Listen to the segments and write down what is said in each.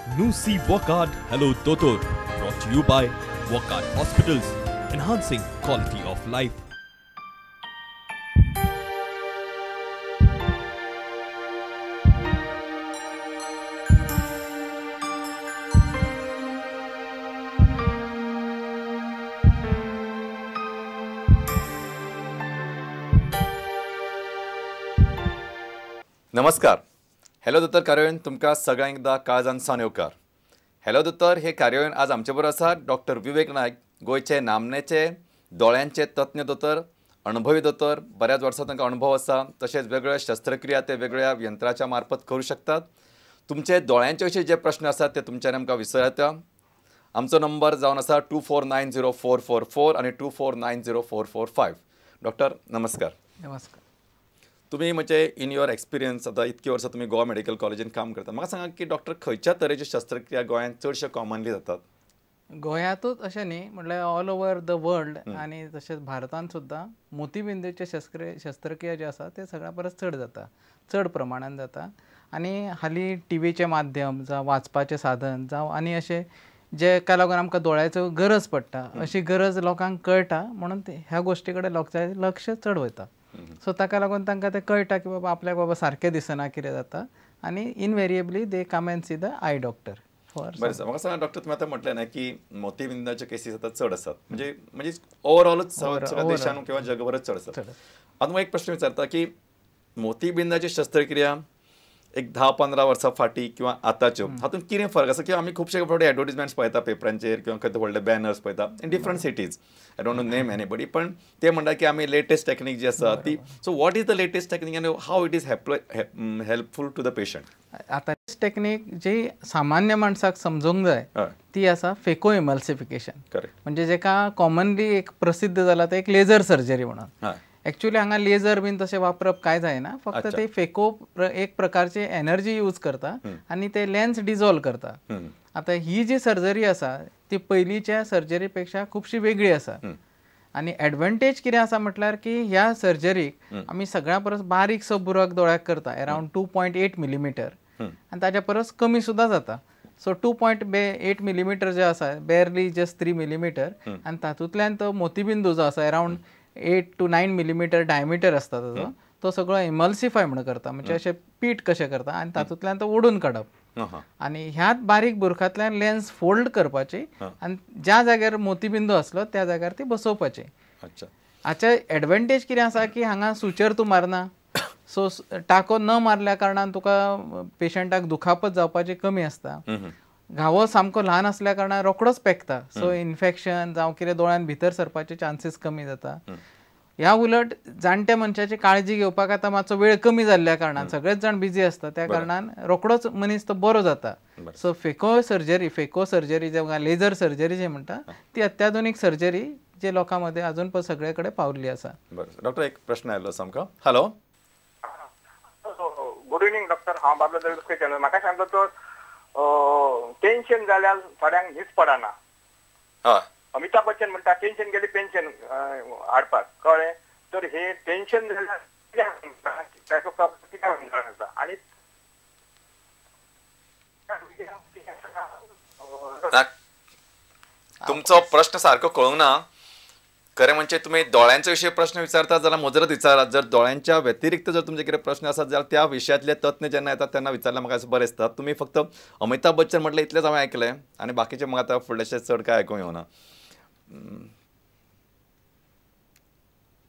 Nusi Wockhardt Hello Dotor, brought to you by Wockhardt Hospitals, enhancing quality of life. नमस्कार, hello दोतोर कार्यावळीन तुमकां सगळ्यांक एकदां काळजान सावन येवकार. हॅलो दोतोर हे कार्यावळीन आज आमचे बरोबर आसा डॉक्टर विवेक नायक, गोंयचे नामनेचे दोळ्यांचे तज्ञ दोतोर, अणभवी दोतोर. बऱ्याच वर्सां तांकां अणभव आसा, तशेंच वेगवेगळ्या शस्त्रक्रिया ते वेगवेगळ्या यंत्राच्या मार्फत करूं शकतात. तुमचे दोळ्यांचे विशीं जे प्रश्न आसात ते तुमच्यान आमकां विचारता. आमचो नंबर जावन आसा 2490444 आनी 2490445. डॉक्टर नमस्कार. नमस्कार. तुम्ही म्हणजे इन your experience आता इतकी वर्सां तुमी गोवा मेडिकल कॉलेजीन काम करता, म्हाका सांगा की डॉक्टर खंयच्या तरेच्यो शस्त्रक्रिया गोंयांत चडश्यो कॉमनली जातात? गोंयांतूच अशें न्ही, म्हटल्यार ऑल ओवर the world आनी तशेंच भारतांत सुद्दां मोतीबिंदूचे शस्त्रक्रिया जे आसा ते सगळ्या परस चड जाता, चड प्रमाणान जाता. आनी हालीं टिवीचें माध्यम जावं वाचपाचें साधन जावं आनी अशें जेका लागून आमकां दोळ्याचो गरज पडटा, अशी गरज लोकांक कळटा म्हणून ह्या गोश्टी कडेन लोकांचें लक्ष चड वयता. सो ताका लागून तांकां तें कळटा की बाबा आपल्याक बाबा सारकें दिसना कितें जाता आनी invariably they come and see the eye doctor for. बरें सर, म्हाका सांगा डॉक्टर, तुमी आतां म्हटलें ना की मोतीबिंदाच्यो केसीस आतां चड आसात, म्हणजे म्हणजे ओवरऑलच सगळ्या देशान किंवा जगभरच चड आसात. आतां म्हाका एक प्रश्न विचारता की मोतीबिंदाची शस्त्रक्रिया एक 10-15 वर्सां फाटीं किंवा आतांच्यो हातूंत कितें फरक आसा? किंवा आमी खुबशे फावटी एडवर्टीजमेंट्स पळयता पेपरांचेर किंवा खंय व्हडले बॅनर्स पळयता in different cities, I don't know name anybody, पण ते म्हणटा की आमी लेटेस्ट टेक्नीक जी आसा ती. So what is the latest technique आनी how it is helpful to the patient? आतां टेक्नीक जी सामान्य माणसाक समजूंक जाय ती आसा फेको इमल्सिफिकेशन. करेक्ट. म्हणजे जेका कॉमनली एक प्रसिद्ध जाला ते एक लेझर सर्जरी म्हणून. एक्चुअली हांगा लेझर बीन तशें वापरप कांय जायना, फक्त ते फेको एक प्रकारची एनर्जी यूज करता आनी ते लेन्स डिजॉल्व करता. आतां ही जी सर्जरी आसा ती पयलींच्या सर्जरी पेक्षा खुबशी वेगळी आसा आनी एडवांटेज कितें आसा म्हटल्यार की ह्या सर्जरीक आमी सगळ्या परस बारीकसो बुरक दोळ्याक करता, अरावंड 2.8 मिलीमिटर आनी ताच्या परस कमी सुद्दां जाता. सो 2.8 मिलीमिटर जे आसा बेरली जस्ट 3 मिलीमिटर आनी तातूंतल्यान तो मोतीबिंदू जो आसा अरावंड 8 to 9 millimetre diameter आसता ताजो, तो सगळो इमल्सिफाय म्हणून करता, म्हणजे अशें पीठ कशें करता आनी तातूंतल्यान तो ओडून काडप आनी ह्याच बारीक बुरखांतल्यान लेन्स फोल्ड करपाची आनी ज्या जाग्यार मोतीबिंदू आसलो त्या जाग्यार ती बसोवपाची. हाचे एडवांटेज कितें आसा की हांगा सुचर तूं मारना, सो टाको न मारल्या कारणान तुका पेशंटाक दुखापत जावपाची कमी आसता. घावो सामको ल्हान आसल्या कारणान रोखडोच पेकता, सो इन्फेक्शन जावं कितें दोळ्यान भितर सरपाचे चान्सीस कमी जाता. ह्या उलट जाणट्या मनशाची काळजी घेवपाक आतां मातसो वेळ कमी जाल्ल्या कारणान सगळेच जाण बिजी आसता, त्या कारणान रोखडोच मनीस तो बरो जाता. सो फेको सर्जरी जेन्ना लेझर सर्जरी जी म्हणटा ती अत्याधुनीक सर्जरी जे लोकां मदें अजून पण सगळे कडेन पावल्ली आसा. बरें डॉक्टर, एक प्रश्न आयलो आसा आमकां. हॅलो, गुड इवनींग डॉक्टर, हांव बाबलो दळडुसकर. म्हाका सांगता तो टेन्शन जाल्यार थोड्यांक न्हीद पडना. अमिताभ बच्चन म्हणटा टेन्शन गेली पेन्शन हाडपाक, कळ्ळें? तर हे टेन्शन जाल्यार ताचो प्रॉब्लेम कित्याक जाता? आनी तुमचो प्रश्न सारको कळूंक ना. खरें म्हणजे तुमी दोळ्यांच्या विशीं प्रश्न विचारता जाल्यार मुजरत विचारात. जर दोळ्यांच्या व्यतिरिक्त जर तुमचे कितें प्रश्न आसात जाल्यार त्या विशयांतले तज्ञ जेन्ना येतात तेन्ना विचारल्यार म्हाका बरें दिसता. तुमी फक्त अमिताभ बच्चन म्हटलें इतलेंच हांवें आयकलें आनी बाकीचें म्हाका आतां फुडलेशें चड कांय आयकूंक येवना.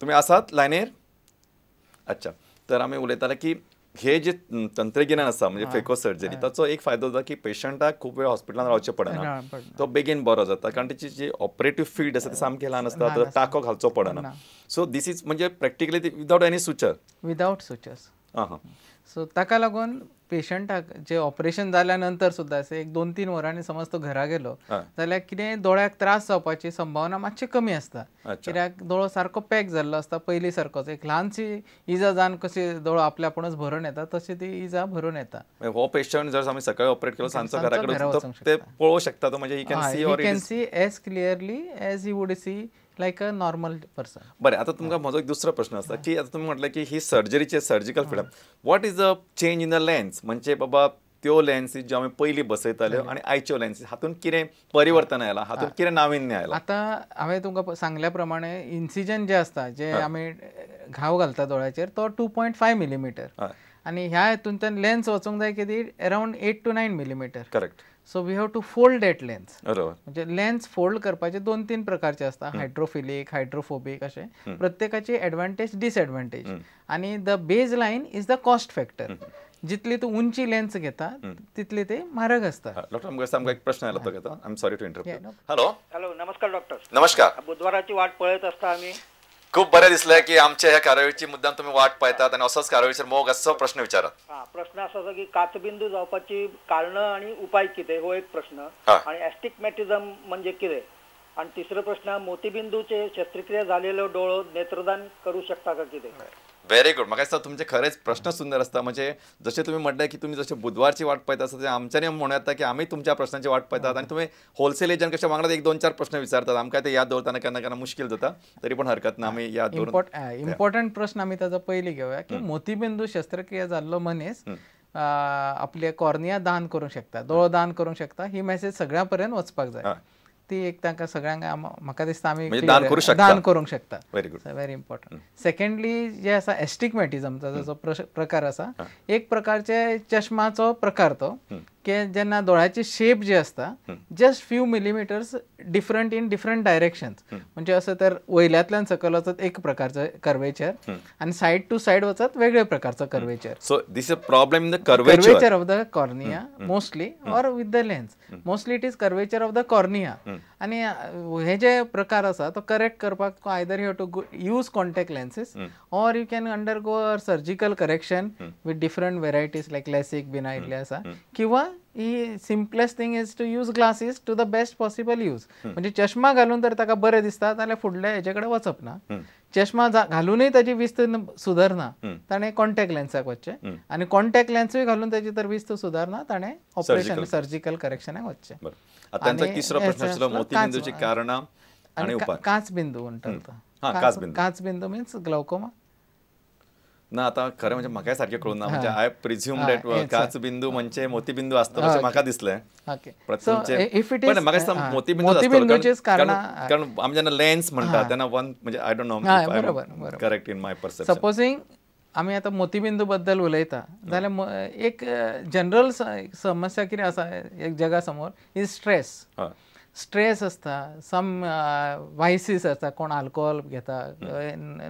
तुमी आसात लायनीर? अच्छा, तर आमी उलयताले की हे जे तंत्रगिन्यान आसा म्हणजे फेको सर्जरी, ताचो एक फायदो जाता की पेशंटाक खूब वेळ हॉस्पिटलान रावचें पडना, तो बेगीन बरो जाता, कारण तेची जी ऑपरेटीव फिल्ड आसा ती सामकी ल्हान आसता, तर टाको घालचो पडना. सो these is म्हणजे practically without any suture, without sutures. So ताका लागून पेशंटाक जे ऑपरेशन जाल्या नंतर सुद्दां एक 2-3 वरांनी समज तो घरा गेलो जाल्यार कितें दोळ्याक त्रास जावपाची संभावना मातशी कमी आसता, कित्याक दोळो सारको पॅक जाल्लो आसता पयलीं सारकोच. एक ल्हानशी इजा जावन कशी दोळो आपल्या आपूणच भरून येता तशी ती इजा भरून येता. हो पेशंट जर आमी सकाळी ऑपरेट केलो सांजचो घरा कडेन ते पळोवंक शकता, तो म्हणजे he can see or can see as clearly as he would see like a normal person. बरें, आतां तुमकां म्हजो एक दुसरो प्रश्न आसा की आतां तुमी म्हटलें की ही सर्जरीचे surgical field, what is the change in the lens? म्हणजे बाबा त्यो लेन्सीस ज्यो आमी पयलीं बसयताल्यो आनी आयच्यो लेन्सीस हातूंत कितें परिवर्तन आयलां, हातूंत कितें नाविन्य आयलां? आतां हांवें तुमकां सांगल्या प्रमाणे इन्सिजन जे आसता, जे आमी घाव घालता दोळ्याचेर तो 2.5 मिलीमिटर आनी ह्या हितूंतल्यान लेन्स वचूंक जाय कितें around 8 to 9 millimetre. Correct. So we have to fold that lens. बरोबर. म्हणजे लेन्स फोल्ड करपाचे 2-3 प्रकारचे आसता, हायड्रोफिलीक, हायड्रोफोबीक, अशे प्रत्येकाची एडवांटेज डिसएडवांटेज. आनी the base line is the cost factor. जितली तूं उंची लेन्स घेता तितली ते म्हारग आसता. डॉक्टर आमकां सामको एक प्रश्न आयला तो घेता. I am sorry to interrupt. Hello. Hello, नमस्कार डॉक्टर. नमस्कार. बुधवाराची वाट पळयत आसता आमी. खूप बरें दिसलें की आमच्या ह्या कार्यावळीची मुद्दाम तुम्ही वाट पाहतात आणि असोच कार्यावळीचेर मोग असो प्रश्न विचारात. हा, प्रश्न आसा की काचबिंदू जावपाची कारणां आनी उपाय कितें हो एक प्रश्न, आनी एस्टिग्मॅटिझम म्हणजे कितें, आनी तिसरो प्रश्न मोतीबिंदूचे शस्त्रक्रिया झालेलो डोळो नेत्रदान करू शकता का कितें? Very good. म्हाका दिसता तुमचे खरेंच प्रश्न सुंदर आसता. म्हणजे जशें तुमी म्हटलें की तुमी जशें बुधवारची वाट पळयता आसता, तशें आमच्यांनी म्हणूं येता की आमी तुमच्या प्रश्नांची वाट पळयतात आनी तुमी होलसेल एजंट कशें वांगडा 1-2-4 प्रश्न विचारतात. आमकां ते याद दवरतना केन्ना केन्ना मुश्कील जाता, तरी पण हरकत ना, आमी याद दवरून. इम्पॉर्टंट प्रश्न आमी ताजो पयलीं घेवया की मोतीबिंदू शस्त्रक्रिया जाल्लो मनीस आपले कॉर्निया दान करूंक शकता, दोळो दान करूंक शकता, ही मॅसेज सगळ्यां पर्यंत वचपाक जाय. ती एक तांकां सगळ्यांक म्हाका दिसता आमी दान करूंक शकता. Very good, very important. Secondly जे आसा एस्टिग्मॅटिझमचो जो प्रकार आसा, एक प्रकारचे चश्माचो प्रकार तो की जेन्ना दोळ्याची शेप जी आसता just few millimetres different in different directions, म्हणजे असं तर वयल्यांतल्यान सकयल वचत एक प्रकारचो कर्वेचर आनी सायड टू सायड वचत वेगळे प्रकारचो curvature. So this is a problem in the curvature of the cornea mostly or with the lens. Mostly it is curvature of the cornea. आनी हे जे प्रकार आसा तो करेक्ट करपाक either you have to use contact lenses or you can undergo surgical correction with different varieties like LASIK बीन आयिल्ले आसा, किंवा ही simplest thing is to use glasses to the best possible use. म्हणजे चष्मा घालून जर ताका बरें दिसता जाल्यार फुडल्या हेजे कडेन वचप ना. चष्मा घालूनय ताजी विस्त सुदारना ताणें कॉन्टॅक्ट लेन्साक वचचें, आनी कॉन्टॅक्ट लेन्सूय घालून ताजी तर विस्त सुदारना ताणें ऑपरेशन सर्जिकल करेक्शनाक वचचें. तिसरो प्रश्न आशिल्लो मोतीबिंदूची कारणां आनी उपाय. काचबिंदू म्हणटात तो. काचबिंदू मिन्स ग्लाउकोमा. ना आता खरें म्हणजे म्हाकाय सारकें कळूंक ना, म्हणजे I presume that काचबिंदू म्हणजे मोतीबिंदू आसतलो अशें म्हाका दिसलें. पण म्हाका दिसता मोतीबिंदूचेच कारण आमी जेन्ना लेन्स म्हणटा तेन्ना वन म्हणजे I don't know correct in my perception. Supposing आमी आतां मोतीबिंदू बद्दल उलयता जाल्यार एक जनरल समस्या कितें आसा एक जगा समोर is stress. Stress आसता, सम वायसीस आसता, कोण आल्कोहोल घेता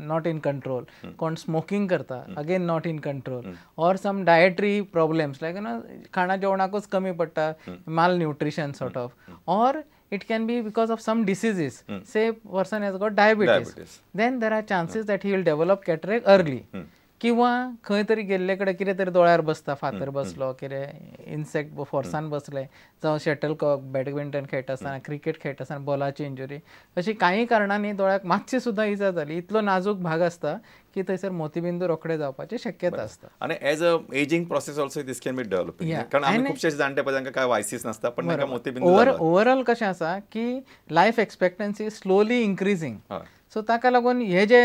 not in control, कोण स्मोकींग करता again not in control, or some dietary problems like you know खाणा जेवणाकूच कमी पडटा, malnutrition sort of, or it can be because of some diseases. Say person has got diabetes, then there are chances that he will develop cataract early. किंवा खंय तरी गेल्ले कडेन कितें तरी दोळ्यार बसता, फातर बसलो, कितें इन्सेक्ट फोर्सान बसले, जावं शटल कॉक बॅडमिंटन खेळटा आसतना, क्रिकेट खेळटा आसतना बॉलाची इंजुरी, अशी कांय कारणांनी दोळ्याक मातशी सुद्दां इजा जाली, इतलो नाजूक भाग आसता की थंयसर मोतीबिंदू रोखडे जावपाची शक्यता आसता. आनी as a ageing process also this can be developing, कारण आमी खुबशे जाणटे पळय तांकां काय वायसीस नासता पण तांकां मोतीबिंदू. ओवरऑल कशें आसा की life expectancy slowly increasing, so ताका लागून हे जे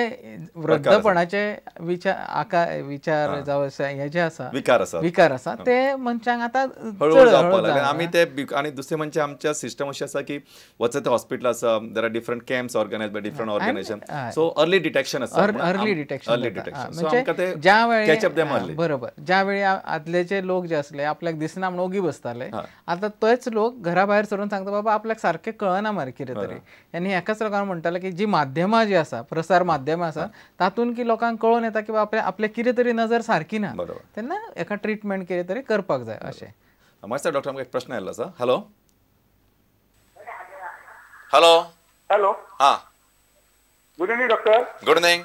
वृद्धपणाचे विचार विचार जावं हे जे आसा विकार आसा ते मनशांक आतां हळूहळू जावपाक लागले. आमी ते आनी दुसरें म्हणजे आमच्या सिस्टम अशें आसा की वचत हॉस्पिटल आसा, there are different camps organise by different organisation, so early detection आसा. अर्ली डिटेक्शन, म्हणजे ज्या वेळी बरोबर ज्या वेळी आदलेचे लोक जे आसले आपल्याक दिसना म्हणून ओगी बसताले, आतां तेच लोक घरा भायर सरून सांगता बाबा आपल्याक सारकें कळना मरे कितें तरी. आनी एकाच लोकांक म्हणटाले की जी माध्यमां जी आसा, प्रसार माध्यमां आसा तातूंत की लोकांक कळोन येता की बाबा आपले कितें तरी नजर सारकी ना, तेन्ना एका ट्रिटमेंट कितें तरी करपाक जाय अशें. मातसो डॉक्टर आमकां एक प्रश्न आयिल्लो आसा. हॅलो हॅलो हॅलो, हां, good evening doctor. Good evening.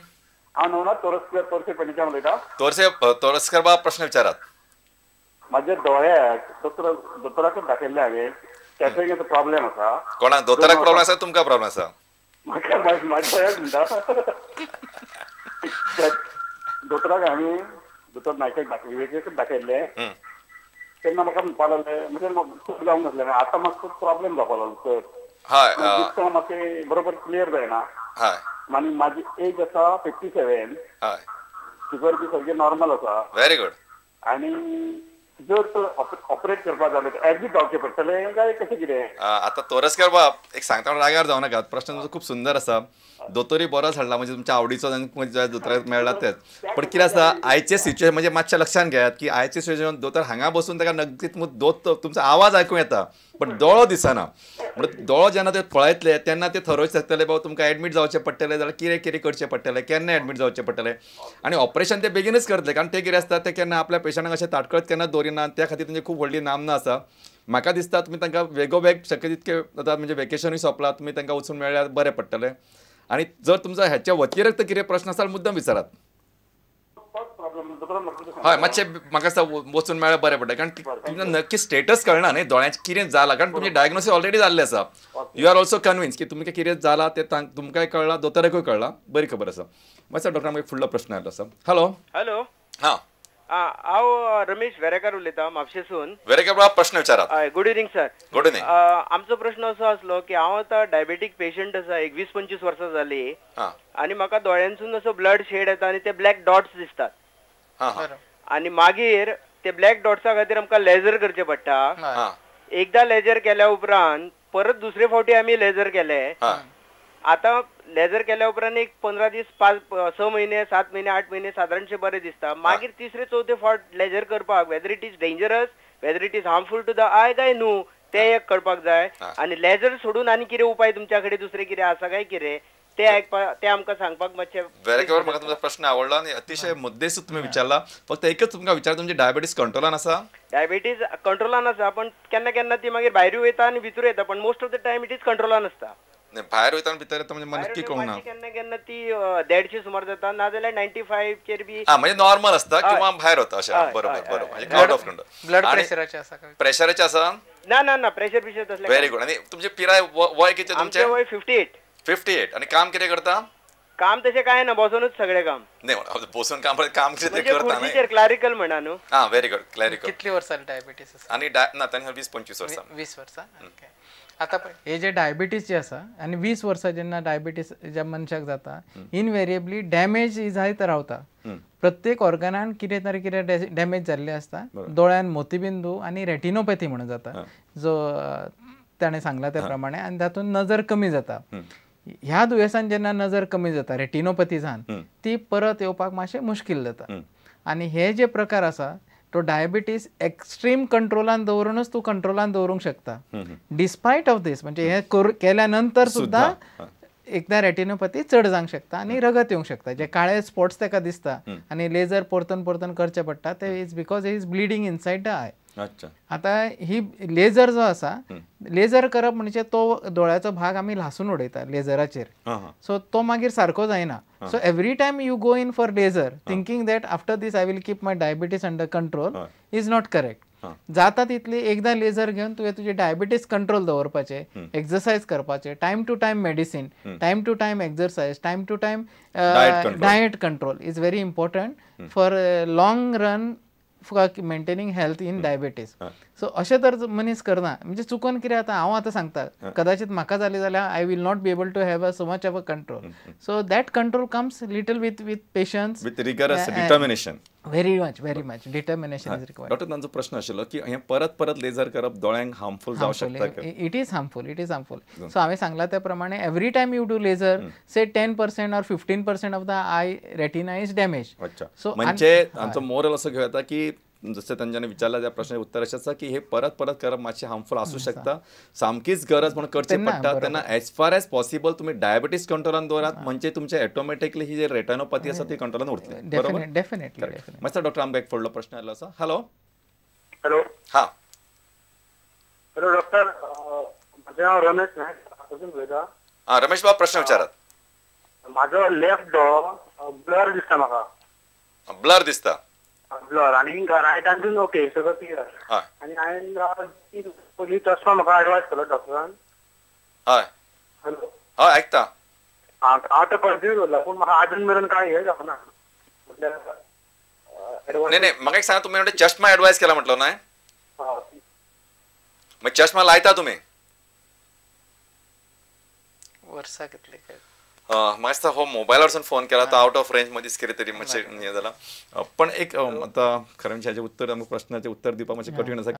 हांव नवनाथ तोरस्कर, तोरसे पेडणेच्यान उलयतां. तोरसे तोरस्कर बाब प्रश्न विचारात. म्हाज्या दोळ्याक दोतोराक दाखयल्लें हांवें, कॅटरेक्टाचो प्रॉब्लेम आसा. कोणाक दोतोराक प्रॉब्लेम आसा, तुमकां प्रॉब्लेम आसा? म्हाका म्हाज्या दोळ्याक म्हणटा. दोतोराक हांवें दोतोर नायकाक विवेकाक दाखयल्लें तेन्ना म्हाका म्हणपाक लागलें, म्हणजे खूब जावंक नासलें, आतां म्हाका खूब प्रॉब्लेम जावपाक लागलो चड. हय, दिसता म्हाका बरोबर क्लियर जायना. हय, आनी म्हाजी एज आसा 57. हय, शुगर बी सगळें नॉर्मल आसा. Very good. आनी जर ऑपरेट करपाक जालें एडमीट जावचें पडटलें काय कशें कितें? आतां तोरस्कर बाब एक सांगता रागार जावं नाकात, प्रश्न तुमचो खूब सुंदर आसा. दोतोरूय बरोच हाडला, म्हणजे तुमच्या आवडीचो दोतोराक मेळ्ळा तेच. पण कितें आसा आयचे सिच्युएशन म्हणजे मातशें लक्षान घेयात की आयचे सिच्युएशन दोतोर हांगा बसून ताका नक्कीच दोतोर तुमचो आवाज आयकूंक येता पण दोळो दिसना. म्हणून दोळो जेन्ना ते पळयतले तेन्ना ते थरोवंक शकतले बाबा तुमकां एडमीट जावचें पडटलें जाल्यार कितें कितें करचें पडटलें, केन्ना एडमीट जावचें पडटलें. आनी ऑपरेशन ते बेगीनच करतले कारण ते कितें आसता ते केन्ना आपल्या पेशंटाक अशें ताटकळत केन्ना दवरिना, त्या खातीर तेंची खूब व्हडली नामना आसा. म्हाका दिसता तुमी तांकां वेगोवेग शक्य तितके आतां म्हणजे वेकेशनूय सोंपलां, तुमी तांकां वचून मेळ्ळ्यार बरें पडटलें. आनी जर तुमचो ह्याच्या व्यतिरिक्त कितें प्रश्न आसा मुद्दम विचारात. हय मातशें म्हाका दिसता वचून मेळ्ळ्यार बरें पडटा कारण तुमकां नक्की स्टेटस कळना न्ही दोळ्यांचें कितें जालां, कारण तुमचें डायग्नोसीस ऑलरेडी जाल्लें आसा. You are also convince की तुमकां कितें जालां तें तुमकांय कळ्ळां, दोतोराकूय कळ्ळां, बरी खबर आसा. मातसो डॉक्टर आमकां एक फुडलो प्रश्न आयलो आसा. हॅलो. हॅलो. हां हांव रमेश वेरेकर उलयतां म्हापशेसून. वेरेकर बाब प्रश्न विचारात. हय, good evening sir. Good evening. आमचो प्रश्न असो आसलो की हांव आतां डायबेटीक पेशंट आसा, एक 20-25 वर्सां जाली आनी म्हाका दोळ्यांसून असो ब्लड शेड येता आनी ते ब्लॅक डॉट्स दिसतात आनी मागीर ते ब्लॅक डॉट्सा खातीर आमकां लेजर करचें पडटा. एकदां लेजर केल्या उपरांत परत दुसरे फावटी आमी लेजर केले. आतां लेजर केल्या उपरांत एक 15 दीस 5-6 म्हयने 7 म्हयने 8 म्हयने सादारणशे बरें दिसता. मागीर तिसरे चवथे फावट लेजर करपाक whether it is dangerous, whether it is harmful to the eye काय न्हू तें एक कळपाक जाय. आनी लेजर सोडून आनी कितें उपाय तुमच्या कडेन दुसरे कितें आसा काय कितें ते आयकपाक ते आमकां सांगपाक मातशें. वेरेकर म्हाका तुमचो प्रश्न आवडलो आनी अतिशय मुद्देसूद तुमी विचारला. फक्त एकच तुमकां विचार, तुमची डायबिटीज कंट्रोलान आसा? डायबिटीज कंट्रोलान आसा पण केन्ना केन्ना ती मागीर भायरूय वयता आनी भितरूय येता, पण most of the time it is कंट्रोलान आसता. भायर वयता आनी भितर येता म्हणजे नक्की कळना. केन्ना केन्ना ती 150 सुमार जाता, नाजाल्यार 95 चेर बी म्हणजे नॉर्मल आसता किंवा भायर वता अशें. बरोबर बरोबर, म्हणजे आउट ऑफ कंट्रोल. ब्लड प्रेशराचें आसा? प्रेशराचें आसा? ना ना ना, प्रेशर बिशर तसलें. Very good. आनी तुमचें पिराय वय कितें तुमचें? वय 58. 58. आनी काम कितें करता? काम तशें कांय ना, बसूनच सगळें काम. नाही बसून काम काम कितें करता न्ही? क्लॅरिकल म्हणा न्हू. हां, व्हेरी गुड, क्लॅरिकल. कितली वर्सां डायबिटीज आसा? आनी ना तांणी 20-25 वर्सां. 20 वर्सां. ओके. आतां हे जे डायबिटीज जे आसा आनी 20 वर्सां जेन्ना डायबिटीज ज्या मनशाक जाता इनवेरिएबली डॅमेज ही जायत रावता. प्रत्येक ऑर्गनान कितें तरी कितें डॅमेज जाल्लें आसता. दोळ्यान मोतीबिंदू आनी रेटिनोपॅथी म्हणून जाता जो ताणें सांगला त्या प्रमाणे, आनी तातूंत नजर कमी जाता. ह्या दुयेंसान जेन्ना नजर कमी जाता रेटिनोपॅथीजान ती परत येवपाक मातशें मुश्कील जाता. आनी हे जे प्रकार आसा तो डायबिटीज एक्स्ट्रीम कंट्रोलान दवरूनच तूं कंट्रोलान दवरूंक शकता. डिस्पायट ऑफ दीस म्हणजे हे केल्या नंतर सुद्दां एकदां रेटिनोपॅथी चड जावंक शकता आनी रगत येवंक शकता. जे काळे स्पॉट्स ताका दिसता आनी लेजर परतून परतून करचे पडटा ते is because is bleeding inside the eye. आतां ही लेजर जो आसा लेजर करप म्हणजे तो दोळ्याचो भाग आमी ल्हासून उडयता लेजराचेर, सो तो मागीर सारको जायना. So every time you go in for laser thinking that after this I will keep my diabetes under control is not correct. जाता तितली एकदां लेजर घेवन तुवें तुजे डायबिटीज कंट्रोल दवरपाचें, एक्सरसायज करपाचें, time to time medicine, time to time exercise, time to time diet control is very important for long run for maintaining health in diabetes. So अशें तर मनीस करना म्हणजे चुकोन कितें जाता हांव आतां सांगता कदाचित म्हाका जालें जाल्यार I will not be able to have a so much of a control. So that control comes little with with patience, with rigorous determination. Very much, very much determination is required. Doctor तांचो प्रश्न आशिल्लो की हें परत परत leisure करप दोळ्यांक harmful जावं शकता? It is harmful, it is harmful. So हांवें सांगलां त्या प्रमाणे every time you do laser say 10% or 15% of the eye retina is damage. अच्छा, म्हणजे आमचो मोरल असो घेवं येता की जशें तांच्यांनी विचारला त्या प्रश्नाचें उत्तर अशें आसा की हे परत परत करप मातशें हार्मफूल आसूं शकता, सामकीच गरज म्हणून करची पडटा. तेन्ना एज फार एज पॉसिबल तुमी डायबिटीज कंट्रोलान दवरात म्हणजे तुमचे ऑटोमॅटिकली ही जी रेटिनोपॅथी आसा ती कंट्रोलान उरतली. बरोबर? डेफिनेटली. मातसो डॉक्टर आमकां एक फुडलो प्रश्न आयलो आसा. हॅलो. हॅलो. हां, हॅलो डॉक्टर, म्हजें नांव रमेश नायक उलयता. हां रमेश बाब, प्रश्न विचारात. म्हाजो लेफ्ट दोळो ब्लर दिसता म्हाका. ब्लर दिसता? ब्लर आनी रायटानसून ओके सगळं क्लियर. आनी हांवें पयलीं चश्मा म्हाका एडवायस केलो डॉक्टरान. हय. हॅलो. हय आयकता. हांव तो कंटिन्यू दवरला पूण म्हाका आजून मेरेन कांय हें जावना. नाही नाही, म्हाका एक सांगा, तुमी म्हणटा चश्मा एडवायस केला म्हटलो न्हय? मग चश्मा लायता तुमी? वर्सां कितली काय? म्हाका दिसता हो मोबायलारसून फोन केला तो आवट ऑफ रेंज मदींच कितें तरी मातशें हें जाला. पण एक आतां खरें म्हणजे हाजें उत्तर आमकां प्रश्नाचें उत्तर दिवपाक मातशें कठीण आसा.